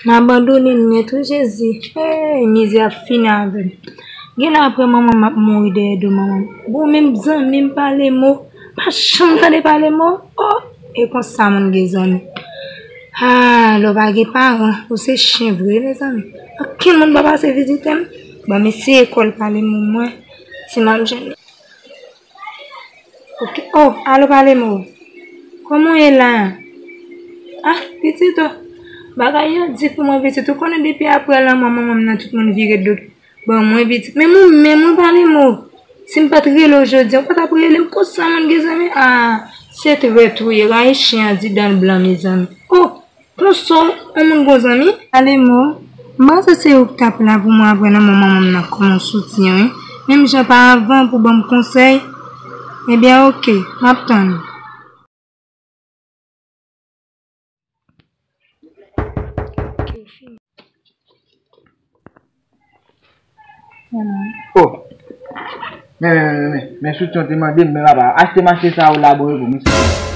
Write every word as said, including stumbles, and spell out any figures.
M abandone nèt wi Jezi. Hey, mizè ap fini avè m. Genlè apre manman m ap mouri dèyè do manman m. Bon, menm zanmi m Pale Mo. Pa janm tande Pale Mo. Oh, e konsa moun gen zanmi. Ah, lè w pa gen paran, ou se chen vre, mezanmi. Okenn moun pa pase vizite m. Ban m eseye kòl Pale Mo mwen. Si m ap jwenn. Ok. Oh, alo Pale Mo. Kòman w ye la? Ah, pitit, oh. Bagay yo di pou mwen, pitit. Ou konnen depi apre lanmò manman m nan, tout moun vire do ban mwen, pitit. Men mwen menm, mwen Pale Mo. Si m pa t rele w jodi a, ou pa t ap rele m konsa, moun gen zanmi. Ah, se trèt ou ye. Rayi chen an di dan l blan, mezanmi. Oh, Konsa, yon moun gon zanmi? Pale Mo, m panse se ou ki t ap la pou mwen apre lanmò manman m nan kòm yon soutyen, wi. Menm jan pa avan pou ban m konsèy. Ebyen, oke, m ap tann ou. Oh! Men, men, men, men, men, men soutyen w te mande m, men papa, achte mache sa ou labore pou mwen, soutyen.